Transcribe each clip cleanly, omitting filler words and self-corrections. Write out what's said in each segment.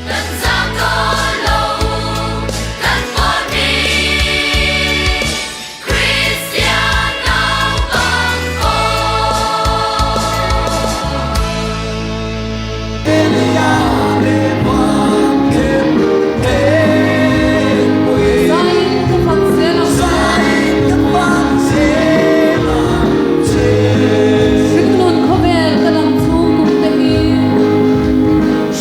Kan zam dawn lo, kan pawn hi Kristian naupang aw. Zain ka fak zel ang che. Hringnun khawvel ka dam chhung kum te hi.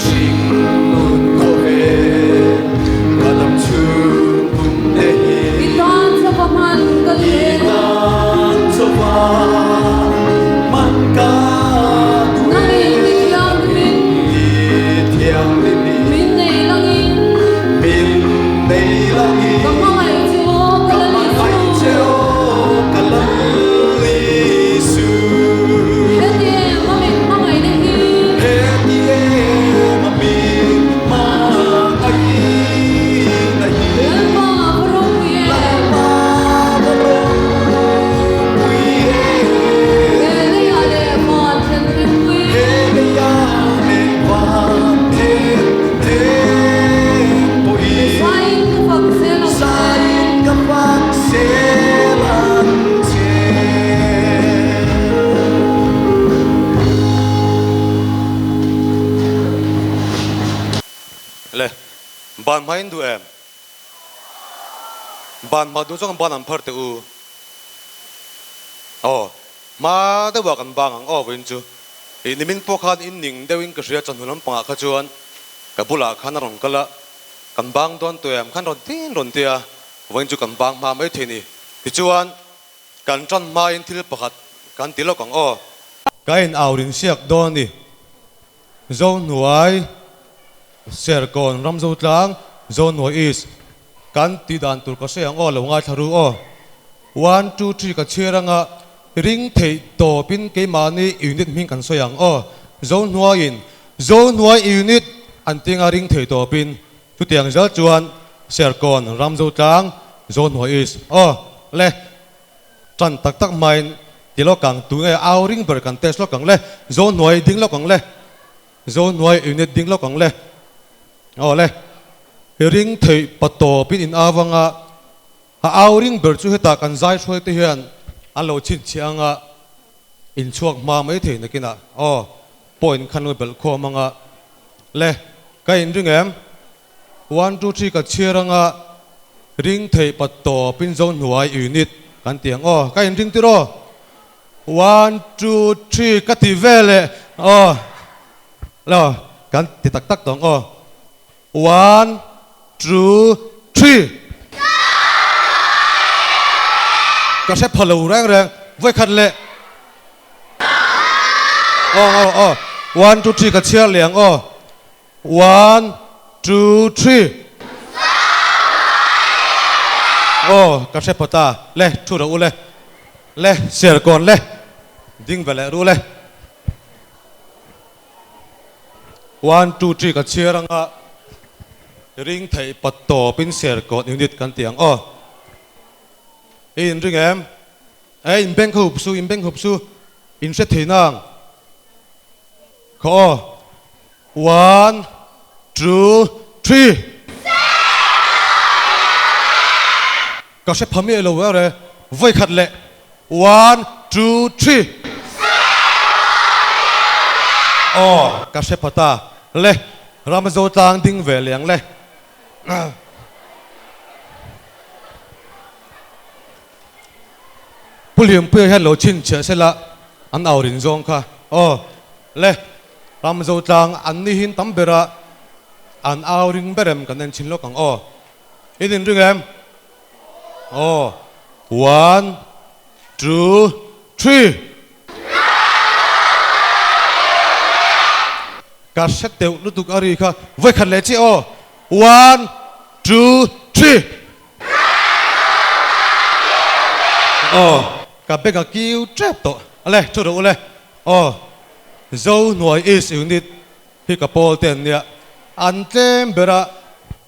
Hringnun khawvel ka dam chhung kum te hi. I tan chauha hman ka duh e. I tan chauha hman ka duh e. Nangin ti thianghlimin. Ti thianghlimin. Min nei langin. Min nei langin. Ka hmangaih che aw ka Lal Isu. Ka hmangaih che aw ka Lal Isu. Heti em a min hmangaihna hi. Heti em a min hmangaihna hi. Lalpa va ropui em. Lalpa va ropui em. He leiah leh van thlen thlengpui. He leiah leh van thlen thlengpui. Zain ka fak zel ang che. Zain ka fak zel ang che. Le, ban hma in duh em? Ban hma duh chuan ban an phar teh u. Aw, hma deuh ah kan bang ang aw vawiin chu. Ih nimin pawh khan in ning deuh in ka hria chawhnu lampangah kha chuan ka bulah khan a rawn kal a, kan bang dawn tawh em khan rawn tin rawn tia vawiin chu kan bang hma mai thei ni. Tichuan kan tan hmain thil pakhat kan ti lawk ang aw. Ka in au rin siak dawn ni. Zohnuai Serkawn Ramzotlang Zohnuai East kan tih dan tur ka hre ang aw lo ngaithla ru aw. One two three ka chhiar anga ring theih tawpin keimahni unit hming kan sawi ang aw. Zohnuaiin Zohnuai unit an ti anga ring theih tawpin chutiang zel chuan Serkawn Ramzotlang Zohnuai East aw le. Tan tak tak hmain ti lawk ang, tu nge au ring ber kan test lawk ang le, Zohnuai ding lawk ang le, Zohnuai unit ding lawk ang le, aw le, ring theih pa tawpin in au anga, a au ring ber chu hetah kan zai hruai te hian an lo chhinchhiah anga in chhuak hma mai thei nakinah aw point khan lo belh khawm anga le, ka in ring em? One two three ka chhiar anga ring theih pat tawp in zo hnuai unit kan ti ang aw ka in ring tir aw one two three ka ti vel e aw lo kan ti tak tak tawh ang aw one two three ka hre pha lo reng reng vawikhat leh aw aw aw one two three ka chhiar leh ang aw. One, two, three. Aw, ka hre phawt a. Le, thu rawh u le. Le, Serkawn le. Ding ve leh ru le. One, two, three ka chhiar anga ring theih pat tawpin Serkawn unit kan ti ang aw. I inring em? Ei, inbeng kha hup su, inbeng hup su. In hre thei nang. Kha aw. One, two, three. Ka hre pha miah lo er e. Vawi khat leh. One, two, three. Aw, ka hre pha ta. Le, Ramzo tlang ding ve leh ang le. Pu Lianpuia hian lo chhinchhiah sela an au rin zawng kha. Aw, le. Ramzo tlang an ni hin tam bera an au ring ber em kan en chhin lawk ang aw. In in ring em? Aw. One, two, three. Ka hre teuh lutuk a ri kha. Vawi khat leh chiah aw. One, two, three. Aw. Ka bag a kiu tep tawh. Ale, thu rawh u le. Aw, Zo hnuai East Unit hi ka pawl te an nia, an tlem ber a,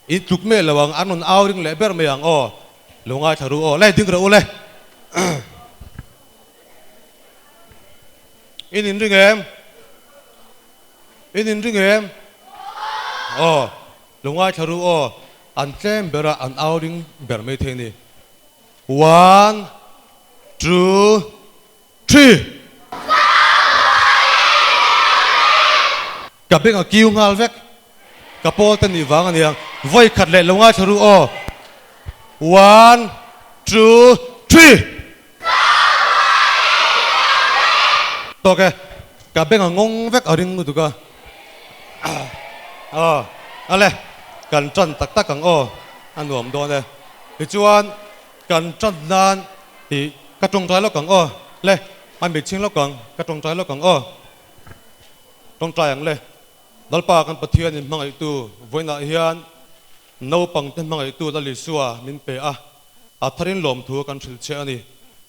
in tluk meh lo ang, an rawn au ring leh ber mai ang aw, lo ngaithla ru aw, le ding rawh u le. In inring em? In inring em? Aw. Lo ngaithla ru aw, an tlem ber a, an au ring ber mai thei a ni. One, two, three! Ka beng a kiu nghal vek. Ka pawl te nih vang a niang. Vawi khat leh lo ngaithla ru aw. One, two, three! Tawk e, ka beng a ngawng vek a ring lutuk a. Aw, ale, kan tan tak tak ang aw, a nuam dawn e. Tichuan, kan tan nan tih ka tawngtai lawk ang aw, le, a mitchhing lawk ang, ka tawngtai lawk ang aw. Tawngtai ang le, Lalpa kan Pathian in hmangaihtu vawiinah hian naupangte hmangaihtu Lal Isua min pe a, a tharin lawmthu kan hrilh che a ni.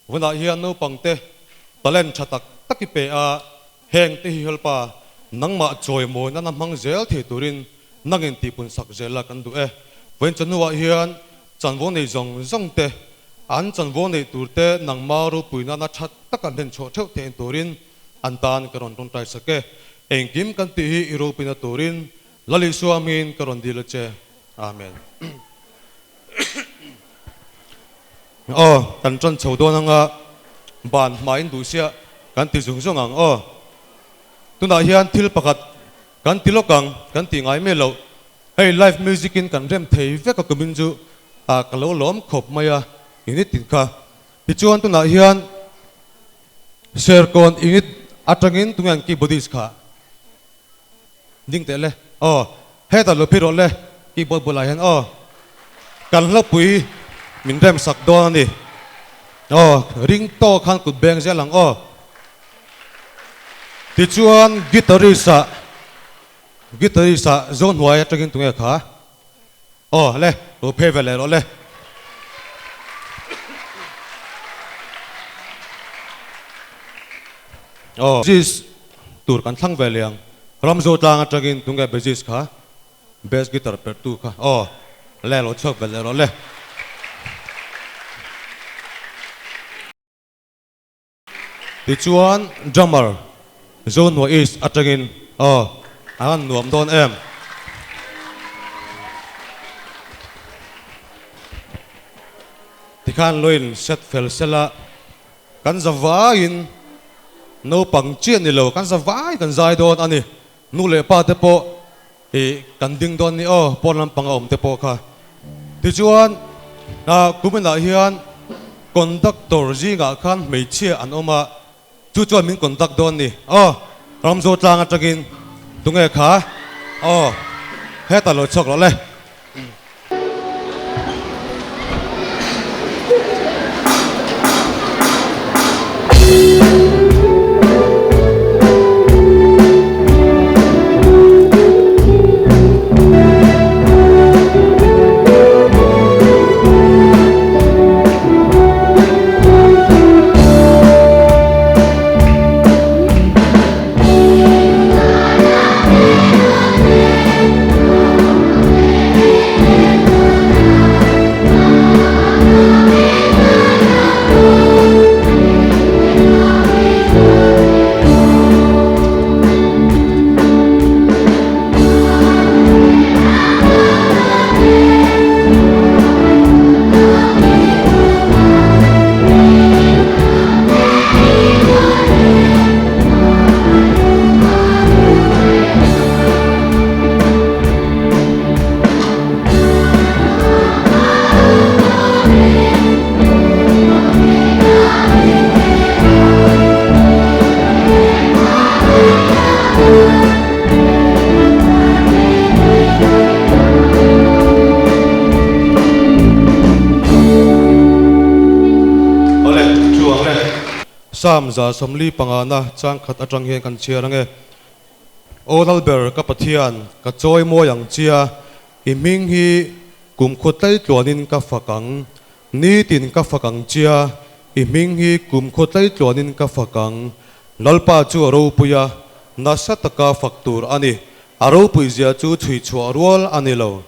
Vawiinah hian naupangte talent tha tak tak i pe a, hengte hi Lalpa nangmah chawimawi nana hmang zel thei turin nangin tihpun sak zel la kan duh e. Vawiin chawhnuah hian chanvo nei zawng zawng te, an chanvo neih tur te nangma ropui nana tha taka hlenchhuah theuh theih turin An tan ka rawn tawngtai sak e. Engkim kan tih hi i ropina turin Lal Isua hmingin ka rawn dil a che. Amen. Aw, kan tan chho dawn anga ban hmain duh sia kan ti zung zung ang aw. Tunah hian thil pakhat kan ti lawk ang, kan tih ngai mai loh. Hei live music in kan rem thei vek a kumin chu ah ka lo lawm khawp mai a, init tin kha. Tichuan tunah hian Serkawn init atangin tunge an keyboardist kha ding teh le aw hetah lo phei rawh le keyboard bulah hian aw kan hlapui min rem sak dawn a ni aw ring tawk khan kut beng zel ang aw tichuan guitarist ah guitarist ah Zohnuai atangin tunge kha Aw le, lo phei ve leh rawh le. Aw Bassist tur kan thlang ve leh ang. Ramzo tlang atangin tunge bassist kha? Bass guitar perhtu kha. Aw le, lo chhuak ve leh rawh le. Tichuan drummer Zohnuai East atangin aw a han nuam dawn em. Tikhan loin set fel sela kan za vaiin naupang chiah ni lo kan za vai kan zai dawn a ni. Nu leh pa te pawh ih kan ding dawn ni aw pawn lampang a awm te pawh kha. Tichuan kuminah hian conductor zingah khan hmeichhia an awm a, chu chuan min conduct dawn ni aw Ramzaw tlang atangin tunge kha aw hetah lo chhuak rawh le. Awle, chu ang le. Psalm 145 na chang khat atang hian kan chhiar ange. Aw Lalber ka Pathian, ka chawi mawi ang chia, i hming hi kumkhua tlaitluanin ka fak ang. Nitin ka fak ang chia, i hming hi kumkhua tlaitluanin ka fak ang. Lalpa chu a ropui a, nasa taka fak tur a ni. A ropui zia chu chhui chhuah rual a ni lo.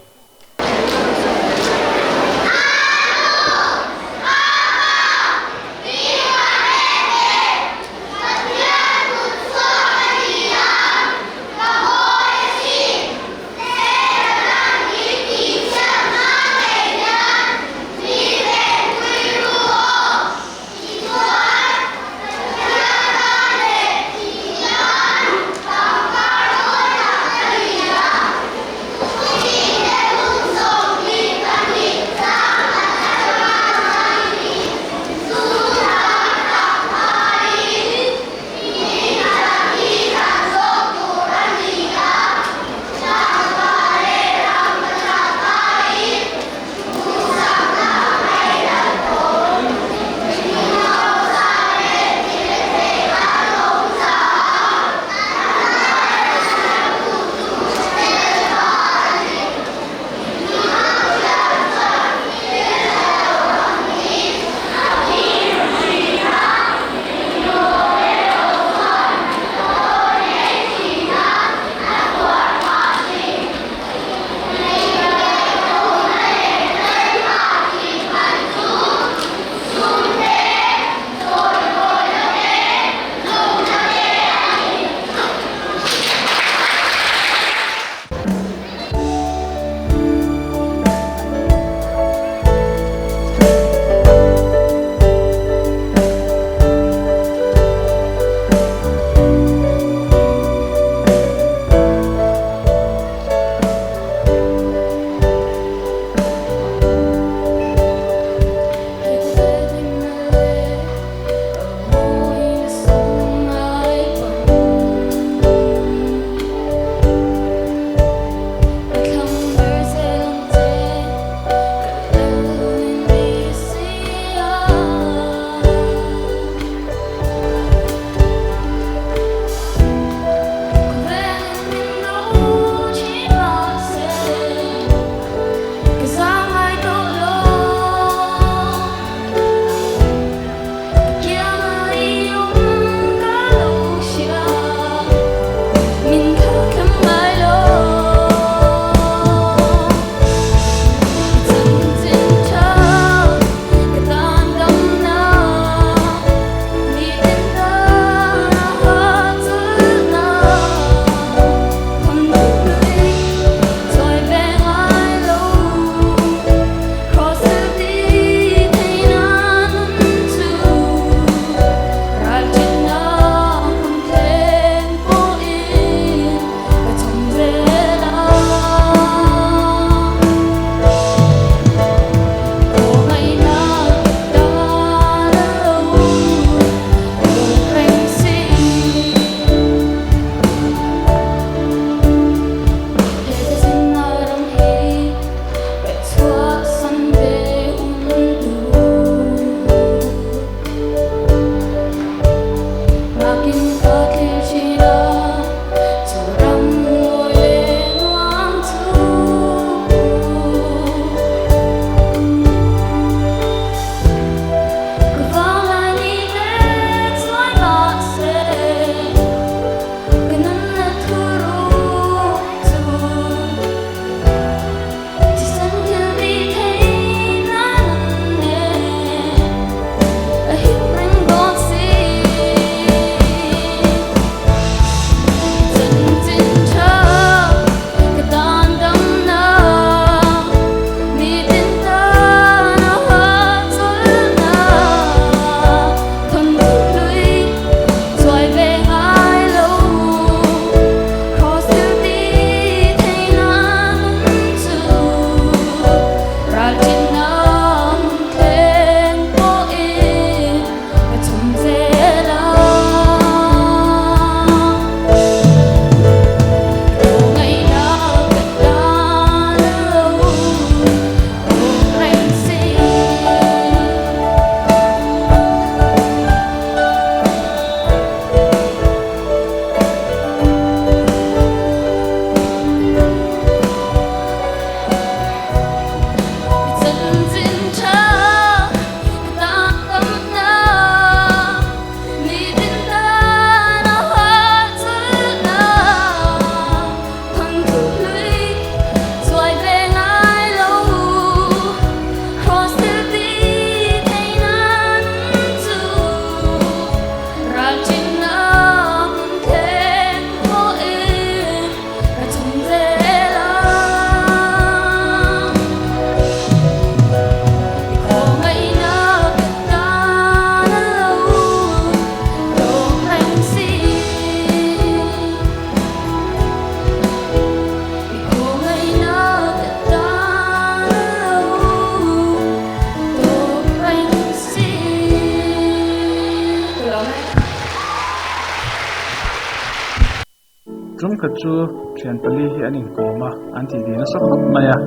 Tumkhat chu thian pali hi an inkawm a, an titi nasa khawp mai a.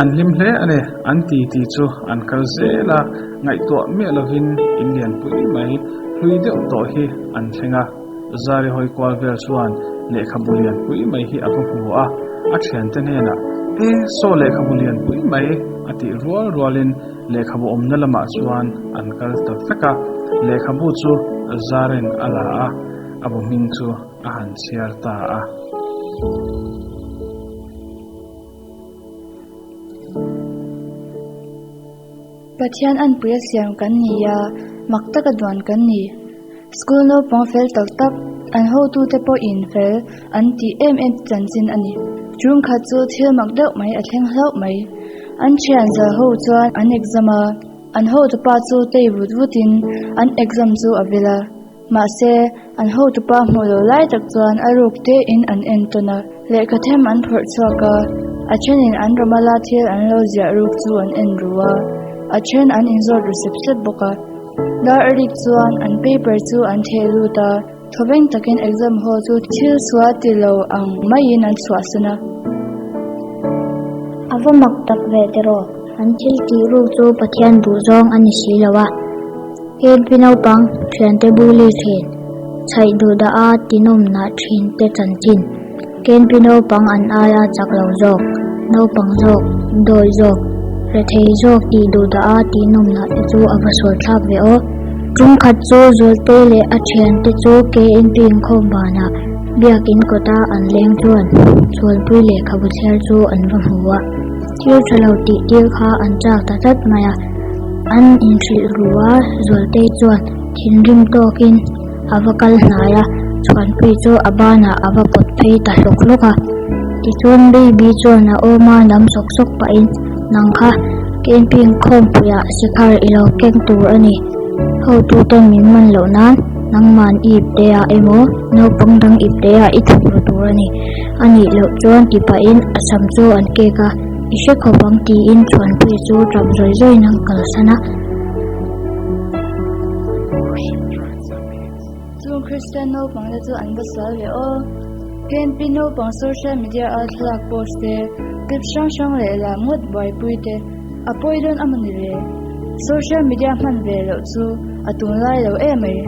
An hlim hle a ni, an titi chu an kal zel a, ngaihtuah miah lovin in lianpui mai hlui deuh tawh hi an thleng a. Zari hawi kual vel chuan lehkhabu lianpui mai hi a va hmu a, a thiante hnenah, E, saw lehkhabu lianpui mai a tih rual rualin lehkhabu awmna lamah chuan an kal ta vek a, lehkhabu chu Zarin a la a, a bu hming chu a han chhiar ta a. Pathian anpui a siam kan ni a, mak taka duan kan ni. School naupang fel tak tak, an hotute pawhin fel an tih em em chanchin a ni. Chungkhat chu thil mak deuh mai a thleng hlauh mai. An thian zal ho chuan an exam a, an hotupa chu tei vut vutin an exam chu a vil a. Mahse, an hotupa hmuh lo lai tak chuan a ruk tein an en tawn a, lehkha them an phawrh chhuak a, a thenin an ramala thil an lo ziah ruk chu an en ru a, a then an inzawt ru sep sep bawk a. Dar a rik chuan an paper chu an theh lut a, thawveng takin exam hall chu thil sual ti lo ang maiin an chhuahsan a. A va mak tak ve tiraw, an thil tih ruk chu Pathian duhzawng a ni si lo a. Heng pi naupang thiante buli thin, chhaih duh dah a tinawm nah thin te chanchin. Ken pi naupang an aia chak lo zawk, naupang zawk, dawi zawk, rethei zawk tih duh dah a tinawm nah te chu a va sual thlak ve aw. Ṭumkhat chu Zualtei leh a thiante chu KNP inkhawm banah biakin kawta an leng chuan Chhuanpui lehkhabu chhiar chu an va hmu a. Thil tha lo tih tir kha an chak ta tlat mai a, an inhrilh ru a, Zualtei chuan thinrim tawkin a va kal hnai a, Chhuanpui chu a banah a va pawt phei ta hlawk hlawk a. Tichuan Baby chuan a awma nam sawk sawk pahin, Nang kha camping khawmpuiah sikhar i lo keng tur a ni, hotuten min man loh nan nangman i ipteah emaw naupang dang ipteah i thawk ru tur a ni. A nih loh chuan ti pahin a sam chu an kek a, I hre khawp ang tiin Chhuanpuii chu tap zawi zawiin an kalsan a. Chung Kristian naupang te chu an va sual ve aw. KNP naupang social media a thlalak post te, clip hrang hrang leh lam ngawt buaipui te a pawi dawn a mawni le. Social media hman ve loh chu a tunlai lo emai.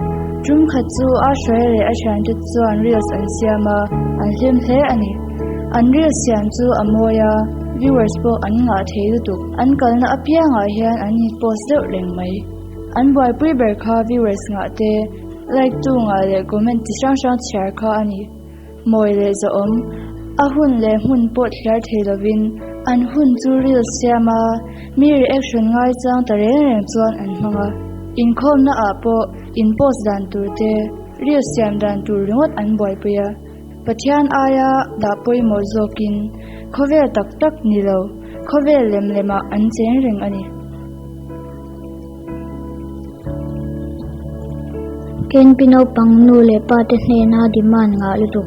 Tum khat chu a hruai leh a thiante chuan reels an siam a, an hlim hle a ni. An reels siam chu a mawi a, viewers pawh an ngah thei lutuk. An kalna apiangah hian an in post deuh reng mai. An buaipui ber kha viewers ngah te, like tu ngah leh comment chi hrang hrang chhiar kha a ni. Mawi leh zawhawm, a hun leh hmun pawh thliar thei lovin an hun chu reels siam a, mi reaction ngaichang ta reng reng chuan an hmang a. Inkhawmna ah pawh in post dan tur te, reels siam dan tur ringawt an buaipui a. Pathian aia dah pawimawh zawkin khawvel tak tak ni lo, khawvel lem lemah an cheng reng a ni. KNP naupang nu leh pa te hnena demand ngah lutuk,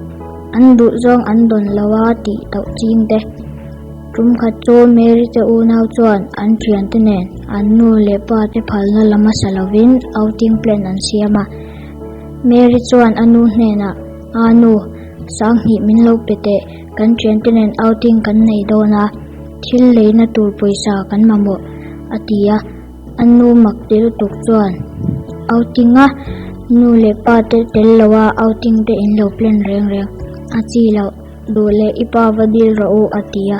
an duh zawng an dawn lo a tih tauh ching te. Tum khat chu Mary te unau chuan an thiante nen an nu leh pa te phalna la hmasa lovin outing plan an siam a. Mary chuan a nu hnenah, Aa nu, Sanghnih min lo pe teh, kan thiante nen outing kan nei dawn a, thil leina tur pawisa kan mamawh, a ti a. A nu mak ti lutuk chuan, Outing a, nu leh pa te tel lo a outing te in lo plan reng reng, a chi loh, duh leh i pa va dil rawh u, a ti a.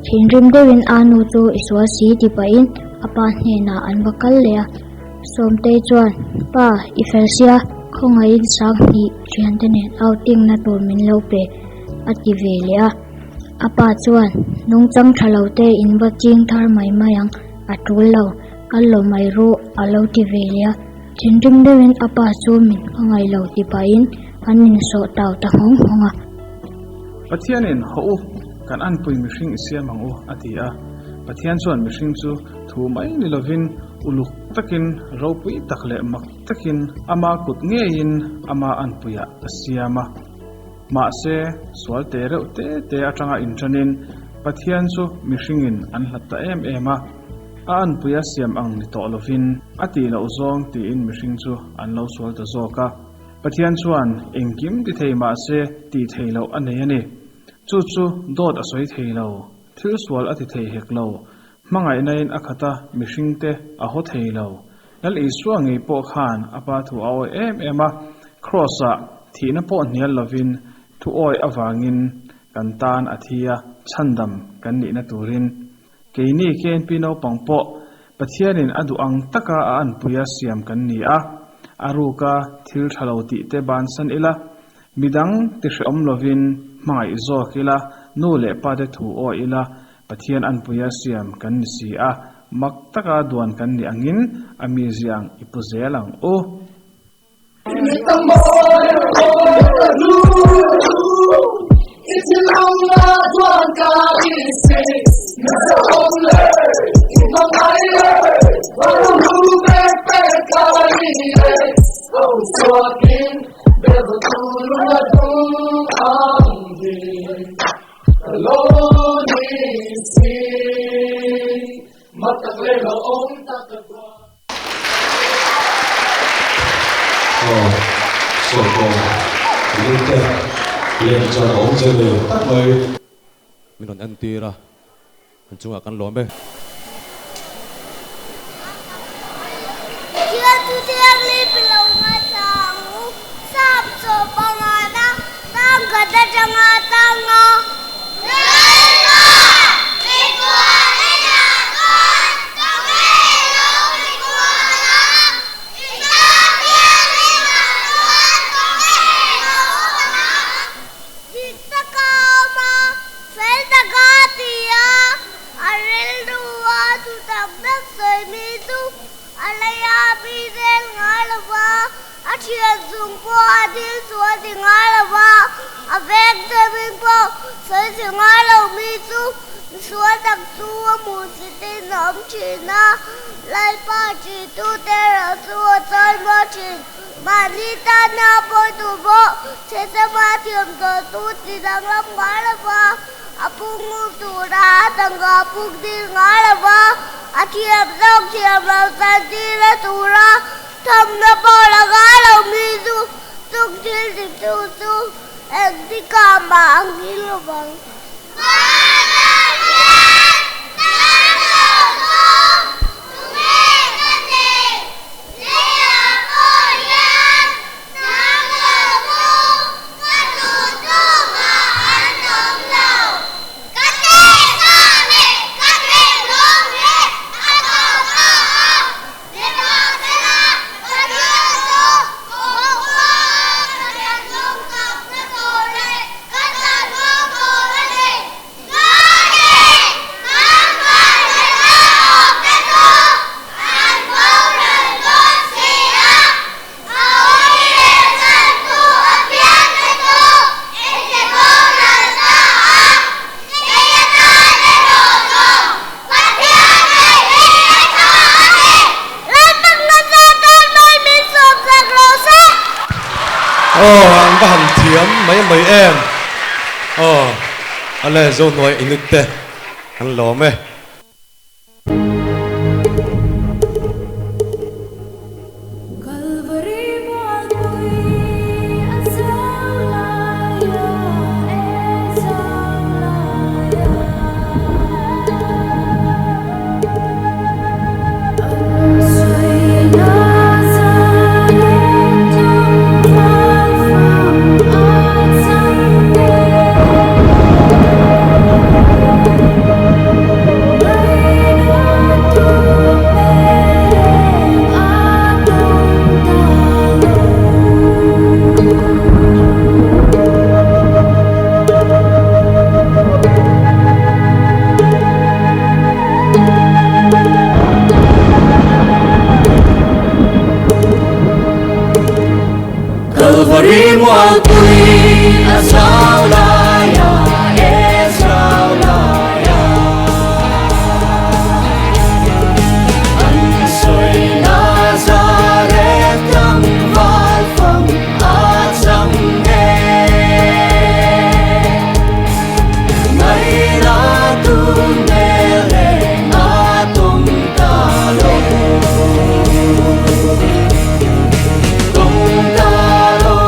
Thinrim deuhin a nu chu i sual si ti pahin a pa hnenah an va kal leh a. Sawmtei chuan, Pa, i fel sia, khawngaihin Sanghnih thiante nen outing na tur min lo pe, a ti ve leh a. A pa chuan, Nungchang tha lo te in va ching thar mai mai ang, a tul lo, kal lo mai ru, a lo ti ve leh a. Thinrim deuhin a pa chu min hmangaih lo ti pahin an insawh tau ta nghawng nghawng a. Pathianin, Hawh u, kan anpui mihring i siam ang u, a ti a. Pathian chuan mihring chu thu mai ni lovin uluk takin, ropui tak leh mak takin ama kut ngeiin ama anpuiah a siam a. Mahse, sual te reuh te te atanga inṭanin Pathian chu mihringin an hlat ta em em a, a anpui a siam ang ni tawh lovin a tih loh zawng tiin mihring chu an lo sual ta zawk a. Pathian chuan engkim ti thei mah se tih theih loh a nei a ni. Chu chu dawt a sawi thei lo, thil sual a ti thei hek lo, hmangaihna-in a khat a, mihringte a haw thei lo. Lal Isua ngei pawh khan a Pa thu a awi em em a, Kraws-ah thihna pawh hnial lovin thu awi avangin kan tan a thi a, chhandam kan nihna turin. Keini KNP naupang pawh Pathianin a duh ang taka a anpuia siam kan ni a, a ruka thil tha lo tih te bansan ila, midang ti hrehawm lovin hmangaih zawk ila, nu leh pa te thu awi ila, Pathian anpuia siam kan ni si a, mak taka duan kan nih angin a mizia ang i pu zel ang u. Aw, Sawrkar Lute lem chuan a awm che ve tak mai. Min rawn entir a, an chungah kan lawm e. Pathian chu thianghlim i lo ngaithla ang u. Sap chaw pangana tang khat atanga tang a. Lalpa, mikual enah chuan ka ngei lo mikual a, i tan thianghlimah chuan ka ngei lo awm ang. Dik taka awm a, fel taka ti a, a rilru a thu tak tak sawi mi chu a lei a mi zel ngai lo va, a thian chung pawh a thil chu a ti ngai lo va, a veng te hming pawh sawi si ngai lo mi chu misual tak chu a hmuh si tin a awm thin a, Lalpa ṭihtute erawh chu a chawi maw thin. Mahni tana pawi tur pawh chhechama thiam tawh chu ti danglam ngai lo va, a pung ngur tura a tangka puk dil ngai lo va, a thiam zawk thiam lo chantir a tura thamna pawh la ngai lo mi chu chung thil titu chu engtikah mah a nghil lo vang. Aw an va han thiam mai mai em aw ale Zohnuai inut te an lawm e. Kalvari mualpui a zau lai a e zau lai a An sawi Nazareth tlangval fam a chang e Ngaina tu hmel reng a tum ta lo Tum ta lo.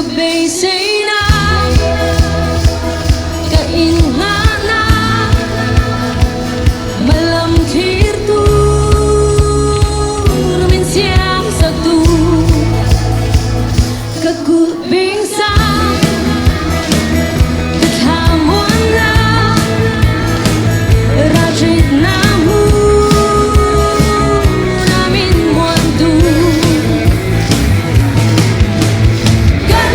Ka beiseina ka innghahna Malam thlir tur min siam sak tu Ka kulh bing sang ka thla muanna Ralhritna hmuna min muan tu Kan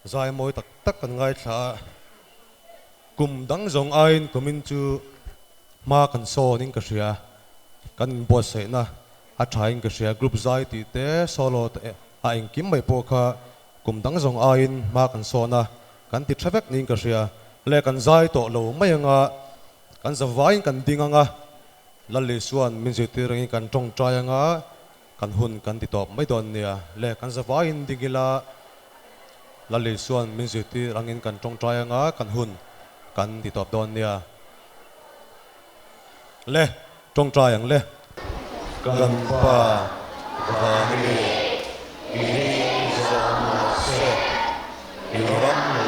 Zai mawi tak tak kan ngaithla a, kum dang zawng aiin kumin chu hma kan sawn in ka hria, kan inbuatsaihna a tha in ka hria, group zai tih te, solo te a engkim mai pawh kha kum dang zawng aiin hma kan sawn a, kan ti tha vek niin ka hria. Le kan zai tawh lo mai anga, kan zavaiin kan ding anga, Lal Isua'n min zirtir angin kan tawngtai anga, Kan hun kan ti tawp mai dawn nia le, kan zavaiin ding ila Lal Isua'n min zirtir angin kan tawngtai anga kan hun kan ti tawp dawn nia le, tawngtai ang le. Kan Pa Vani, i ring zawm rawh se, i ram.